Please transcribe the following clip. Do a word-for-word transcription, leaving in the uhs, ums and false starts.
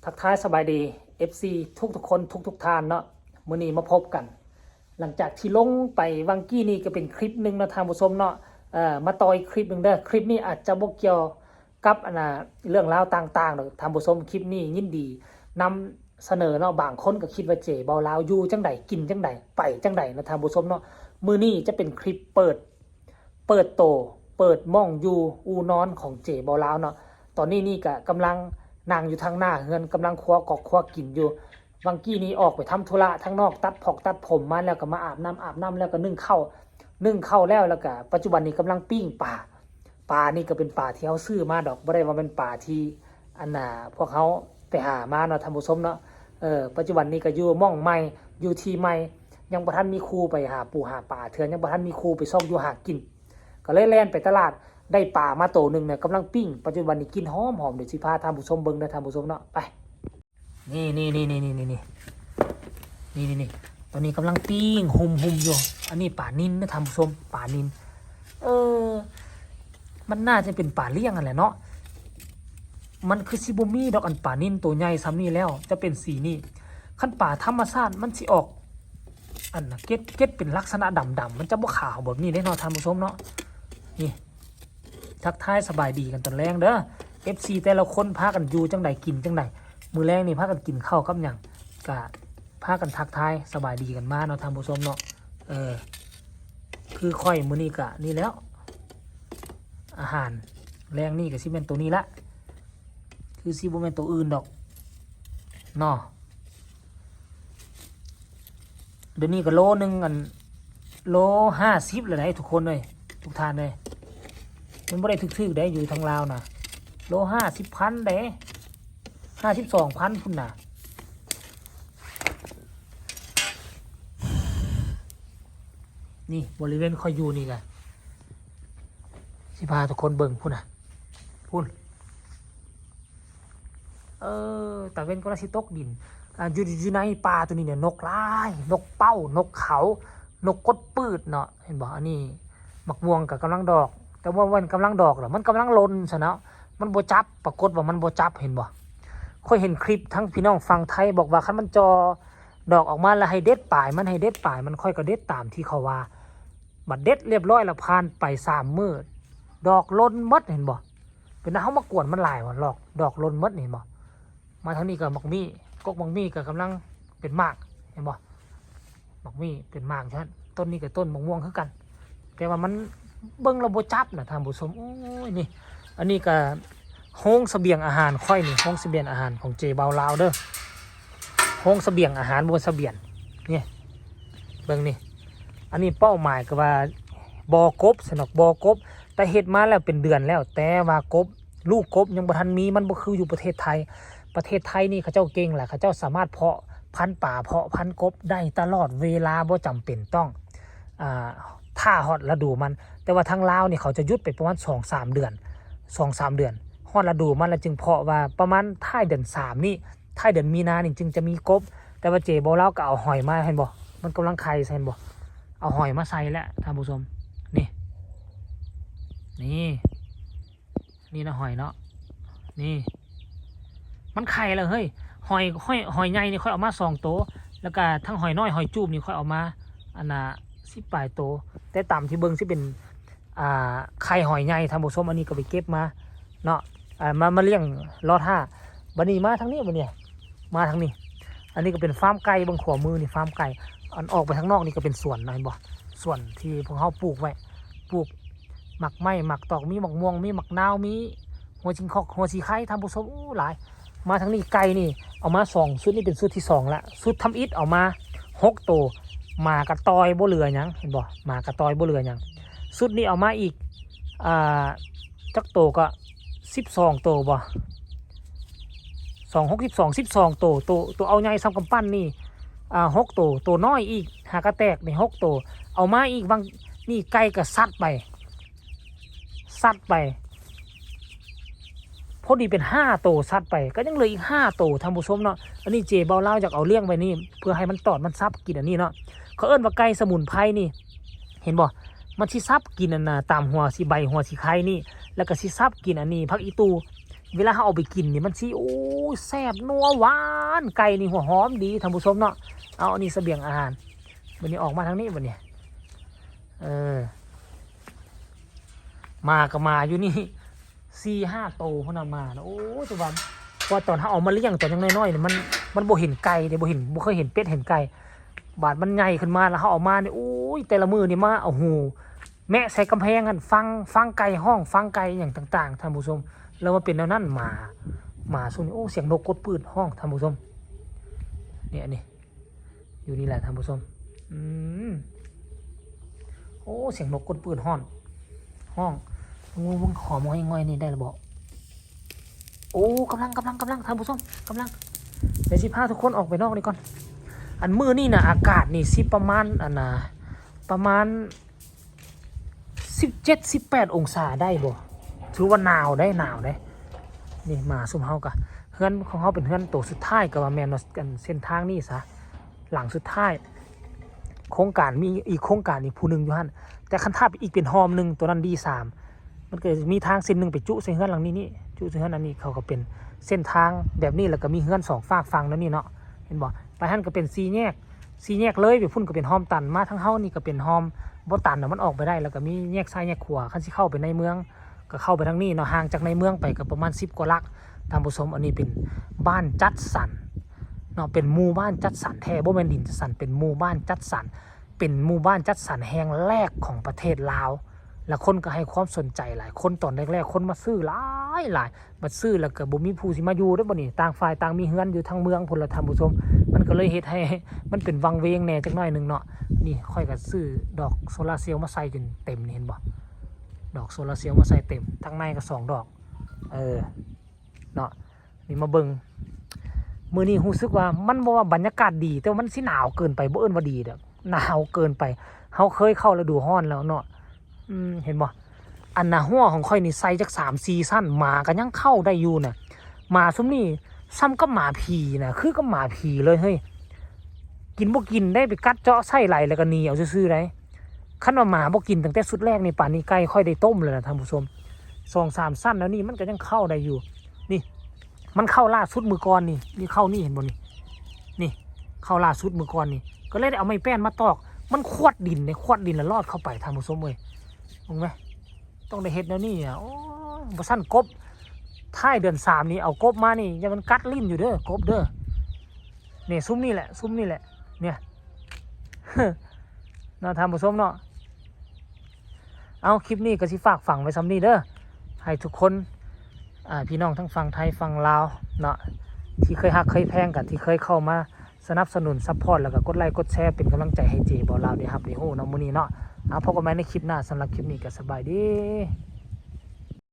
ทักทายสบายดี เอฟซี ทุกๆคนทุกๆท่านเนาะ มื้อนี้มาพบกัน หลังจากที่ลงไปวังกี้นี่ก็เป็นคลิปหนึ่งเนาะท่านผู้ชมเนาะ เอ่อ มาต่ออีกคลิปหนึ่งเด้อ คลิปนี้อาจจะบ่เกี่ยวกับอันน่ะเรื่องราวต่างๆดอกท่านผู้ชม คลิปนี้ยินดีนำเสนอเนาะ บางคนก็คิดว่าเจเบาลาวอยู่จั่งใด กินจั่งใด ไปจั่งใดเนาะท่านผู้ชมเนาะ มื้อนี้จะเป็นคลิปเปิด เปิดโต เปิดหม่องอยู่อู่นอนของเจเบาลาวเนาะ ตอนนี้นี่ก็กำลังนั่งอยู่ทางหน้าเฮือน กำลังครัวกอกครัวกินอยู่ วังกี้นี้ออกไปทำธุระทางนอก ตัดผอกตัดผมมาแล้วก็มาอาบน้ำ อาบน้ำแล้วก็นึ่งข้าว นึ่งข้าวแล้ว แล้วก็ปัจจุบันนี้กำลังปิ้งปลา ปลานี่ก็เป็นปลาที่เฮาซื้อมาดอก บ่ได้ว่าเป็นปลาที่อันน่ะพวกเฮาไปหามาเนาะท่านผู้ชมเนาะ เออ ปัจจุบันนี้ก็อยู่หม่องใหม่ อยู่ที่ใหม่ ยังบ่ทันมีครูไปหาปูหาปลาเทื่อ ยังบ่ทันมีครูไปซอกอยู่หากิน ก็เลยแล่นไปตลาด ได้ปลามาโตหนึ่งเนี่ย กำลังปิ้ง ปัจจุบันนี้กลิ่นหอมๆ เดี๋ยวสิพาท่านผู้ชมเบิ่งเด้อท่านผู้ชมเนาะ ไป นี่นี่นี่นี่นี่นี่นี่นี่นี่นี่ ตอนนี้กำลังปิ้งหุมๆอยู่ อันนี้ปลานิลนะท่านผู้ชม ปลานิล เออ มันน่าจะเป็นปลาเลี้ยงนั่นแหละเนาะ มันคือสิบ่มีดอก อันปลานิลตัวใหญ่ส่ำนี้แล้ว จะเป็นสีนี้ คันปลาธรรมชาติมันสิออก อันน่ะ เกล็ด เกล็ดเป็นลักษณะดำๆ มันจะบ่ขาวแบบนี้เด้เนาะท่านผู้ชมเนาะ นี่ ทักทายสบายดีกันตอนแลงเด้อ เอฟซี แต่ละคนพากันอยู่จั่งใด กินจั่งใด มื้อแลงนี่พากันกินข้าวกับหยัง ก็พากันทักทายสบายดีกันมาเนาะท่านผู้ชมเนาะ เออ คือข้อยมื้อนี้ก็นี่แล้ว อาหารแลงนี่ก็สิแม่นตัวนี้ละ คือสิบ่แม่นตัวอื่นดอกเนาะ เดี๋ยวนี้ก็โลหนึ่ง อัน โลห้าสิบแล้วได้ทุกคนเลย ทุกท่านเลย มันบ่ได้ถูกๆได้ อยู่ทางลาวนะ โลห้าสิบพันได้ ห้าสิบสองพันพุ้นนะ นี่บริเวณข้อยอยู่นี่กะสิพาทุกคนเบิ่งพุ้นนะ พุ้น เออ ตะเว็นกำลังสิตกดิน อ่า อยู่ อยู่ในป่าตัวนี้เนี่ย นกหลาย นกเป้า นกเขา นกกดปืดเนาะ เห็นบ่ อันนี้ หมากม่วงก็กำลังดอก แต่ว่ามันกำลังดอกเหรอ มันกำลังหล่นซะเนาะ มันบ่จับ ปรากฏว่ามันบ่จับ เห็นบ่ ข้อยเห็นคลิปทั้งพี่น้องฝั่งไทยบอกว่าคันมันจ่อดอกออกมาแล้วให้เด็ดปลายมัน ให้เด็ดปลายมัน ข้อยก็เด็ดตามที่เขาว่า บัดเด็ดเรียบร้อยแล้ว ผ่านไปสามมื้อ ดอกหล่นหมด เห็นบ่ เป็นเฮามากวนมันหลายว่ะ ดอก ดอกหล่นหมด เห็นบ่ มาทางนี้ก็หมากมี่ กกหมากมี่ก็กำลังเป็นหมาก เห็นบ่ หมากมี่เป็นหมากอยู่หั่น ต้นนี้ก็ต้นหมากม่วงคือกัน แต่ว่ามันเบิ่งแล้วบ่จับนะท่านผู้ชม โอ้ย นี่ อันนี้ก็โฮงเสบียงอาหารข้อยนี่ โฮงเสบียงอาหารของเจเบาลาวเด้อ โฮงเสบียงอาหาร บ่เสบียง นี่ เบิ่งนี่ อันนี้เป้าหมายก็ว่าบ่อกบ สนอก บ่อกบ แต่เฮ็ดมาแล้วเป็นเดือนแล้ว แต่ว่ากบ ลูกกบยังบ่ทันมี มันบ่คืออยู่ประเทศไทย ประเทศไทยนี่เขาเจ้าเก่งแหละ เขาเจ้าสามารถเพาะพันธุ์ปลา เพาะพันธุ์กบได้ตลอดเวลา บ่จำเป็นต้อง อ่า ท่าฮอดฤดูมัน แต่ว่าทางลาวนี่เขาจะหยุดไปประมาณสองสามเดือน สองสามเดือน ฮอดฤดูมันแล้วจึงเพาะ ว่าประมาณท้ายเดือนสามนี่ ท้ายเดือนมีนานี่จึงจะมีกบ แต่ว่าเจเบาลาวก็เอาหอยมา เห็นบ่ มันกำลังไข่ เห็นบ่ เอาหอยมาใส่แล้วท่านผู้ชม นี่ นี่ นี่นะหอยเนาะ นี่ มันไข่แล้วเฮ้ย หอย หอย หอยใหญ่นี่ข้อยเอามาสองโต แล้วก็ทั้งหอยน้อย หอยจูบนี่ข้อยเอามา อันน่ะ สิบปลายโต แต่ตามที่เบิ่งสิเป็น อ่า ไข่หอยใหญ่ท่านผู้ชม อันนี้ก็ไปเก็บมาเนาะ อ่า มา มาเลี้ยงรอท่า บัดนี้มาทางนี้ บัดนี้ มาทางนี้ อันนี้ก็เป็นฟาร์มไก่ เบิ่งขวามือนี่ฟาร์มไก่ อันออกไปทางนอกนี่ก็เป็นสวนนะ เห็นบ่ สวนที่พวกเฮาปลูกไว้ ปลูกหมากไม้ หมากตอก มีหมากม่วง มีหมากนาว มีหัวจิงคอก หัวสีไข่ ท่านผู้ชม โอ้ หลาย มาทางนี้ไก่นี่ เอามาสองชุด นี่เป็นชุดที่สองละ ชุดทำอิฐเอามาหกโต หมากระต่อยบ่เหลือหยัง เห็นบ่ หมากระต่อยบ่เหลือหยัง ชุดนี้เอามาอีก อ่า จักโตก็สิบสองโตบ่ สอง หก สิบสอง สิบสองโต โต โตเอาใหญ่ส่ำกำปั้นนี่ อ่า หกโต โตน้อยอีก หากะแตกนี่หกโต เอามาอีก วังนี่ไก่ก็ซัดไป ซัดไป พอดีเป็นห้าโต ซัดไป ก็ยังเหลืออีกห้าโต ท่านผู้ชมเนาะ อันนี้เจเบาลาวอยากเอาเลี้ยงไว้นี่ เพื่อให้มันตอดมันซับกินอันนี้เนาะ เขาเอิ้นว่าไก่สมุนไพรนี่ เห็นบ่ มันสิซับกินอันน่ะ ตามหัวสิใบหัวสิไข่นี่ แล้วก็สิซับกินอันนี้ ผักอีตู เวลาเราเอาไปกินนี่มันสิ โอ้ย แซ่บนัวหวาน ไก่นี่หัวหอมดีท่านผู้ชมเนาะ เอา อันนี้เสบียงอาหาร บัดนี้ออกมาทางนี้บัดนี้ เออ มาก็มาอยู่นี่ สี่ห้าโตพวกนั้นมานะ โอ้ย แต่ว่า ว่าตอนเราเอามาเลี้ยงตอนยังน้อยๆนี่มัน มันบ่เห็นไก่เด้ บ่เห็น บ่เคยเห็นเป็ดเห็นไก่ บาดมันใหญ่ขึ้นมาแล้วเราเอามานี่ โอ้ย แต่ละมื้อนี่มา โอ้โห แมะใส่กำแพงหั่น ฟัง ฟังไก่ฮ้อง ฟังไก่หยังต่างๆ ท่านผู้ชม แล้วมาเป็นแนวนั้น หมา หมาซุมนี้ โอ้ เสียงนกกดปืดฮ้อง ท่านผู้ชม เนี่ย นี่ อยู่นี่แหละ ท่านผู้ชม อืม โอ้ เสียงนกกดปืดฮ้อง ฮ้อง โอ้ มันหอมง่อยๆ นี่ได้หรือบ่ โอ้ กำลัง กำลัง กำลัง ท่านผู้ชม กำลัง เดี๋ยวสิพาทุกคนออกไปนอกนี่ก่อน อันมื้อนี่นะ อากาศนี่สิประมาณ อันน่ะ ประมาณ สิบเจ็ด สิบแปด องศาได้บ่ ถือว่าหนาวได้ หนาวได้ นี่ หมาซุมเฮากะ เฮือนของเฮาเป็นเฮือนโตสุดท้าย ก็ว่าแม่นเนาะ อันเส้นทางนี่ซะ หลังสุดท้าย โครงการมีอีกโครงการอีกผู้หนึ่งอยู่หั่น แต่คันถ้าอีกเป็นฮอมหนึ่ง ตัวนั้น ดีสาม มันก็มีทางเส้นหนึ่งไปจุใส่เฮือนหลังนี้นี่ จุใส่เฮือนอันนี้ เขาก็เป็นเส้นทางแบบนี้ แล้วก็มีเฮือนสองฟากฝั่งแล้วนี่เนาะ เห็นบ่ ไปหั่นก็เป็นสี่แยก สี่แยกเลยไปพุ่นก็เป็นฮอมตัน มาทางเฮานี่ก็เป็นฮอมบ่ตันน่ะ มันออกไปได้ แล้วก็มีแยกซ้ายแยกขวา คันสิเข้าไปในเมือง ก็เข้าไปทางนี้เนาะ ห่างจากในเมืองไปก็ประมาณสิบกว่าหลัก ท่านผู้ชม อันนี้เป็นบ้านจัดสรรเนาะ เป็นหมู่บ้านจัดสรรแท้ บ่แม่นดินจัดสรร เป็นหมู่บ้านจัดสรร เป็นหมู่บ้านจัดสรรแห่งแรกของประเทศลาว แล้วคนก็ให้ความสนใจหลาย คนตอนแรกๆ คนมาซื้อหลายหลาย บัดซื้อแล้วก็บ่มีผู้สิมาอยู่เด้อบัดนี้ ต่างฝ่ายต่างมีเฮือนอยู่ทางเมืองพุ้นละ ท่านผู้ชม มันก็เลยเฮ็ดให้ มันเป็นวังเวงแหน่จักหน่อยหนึ่งเนาะ นี่ข้อยก็ซื้อดอกโซลาร์เซลล์มาใส่จนเต็มนี่ เห็นบ่ ดอกโซลาร์เซลล์มาใส่เต็ม ทางในก็สองดอก เออ เนาะ นี่มาเบิ่ง มื้อนี้รู้สึกว่ามันบ่ว่าบรรยากาศดี แต่ว่ามันสิหนาวเกินไป บ่เอิ้นว่าดีดอก หนาวเกินไป เฮาเคยเข้าฤดูร้อนแล้วเนาะ อืม เห็นบ่ อันน่ะ ฮั้วของข้อยนี่ใส่จักสามสี่ชั้น หมาก็ยังเข้าได้อยู่น่ะ หมาซุมนี้ส่ำกับหมาผีน่ะ คือกับหมาผีเลยเฮ้ย กินบ่กินได้ ไปกัดเจาะไส้ไหลแล้วก็หนีเอาซื่อๆ ได้ คันว่าหมาบ่กินตั้งแต่ชุดแรกนี่ ป่านนี้ไก่ข้อยได้ต้มแล้วนะท่านผู้ชม สองสามชั้นแล้วนี่มันก็ยังเข้าได้อยู่ นี่ มันเข้าล่าสุดมื้อก่อนนี่ นี่เข้านี่ เห็นบ่นี่ นี่ เข้าล่าสุดมื้อก่อนนี่ ก็เลยได้เอาไม้แป้นมาตอก มันขวดดินเนี่ย ขวดดินแล้วลอดเข้าไป ท่านผู้ชมเอ้ย เบิ่งไหม ต้องได้เฮ็ดแนวนี้อ่ะ โอ้ย บ่ซั้นกบ ท้ายเดือนสามนี่เอากบมานี่ อย่ามันกัดลิ้นอยู่เด้อ กบเด้อ นี่ ซุมนี่แหละ ซุมนี่แหละ เนี่ย เนาะ ท่านผู้ชมเนาะ เอา คลิปนี้ก็สิฝากฝังไว้ส่ำนี้เด้อ ให้ทุกคน อ่า พี่น้องทั้งฝั่งไทยฝั่งลาวเนาะ ที่เคยฮักเคยแพงกัน ที่เคยเข้ามาสนับสนุน support แล้วก็กดไลค์กดแชร์เป็นกำลังใจให้เจบ่าวลาวได้ฮับได้ฮู้เนาะ มื้อนี้เนาะ เอา พบกันใหม่ในคลิปหน้า สำหรับคลิปนี้ก็สบายดี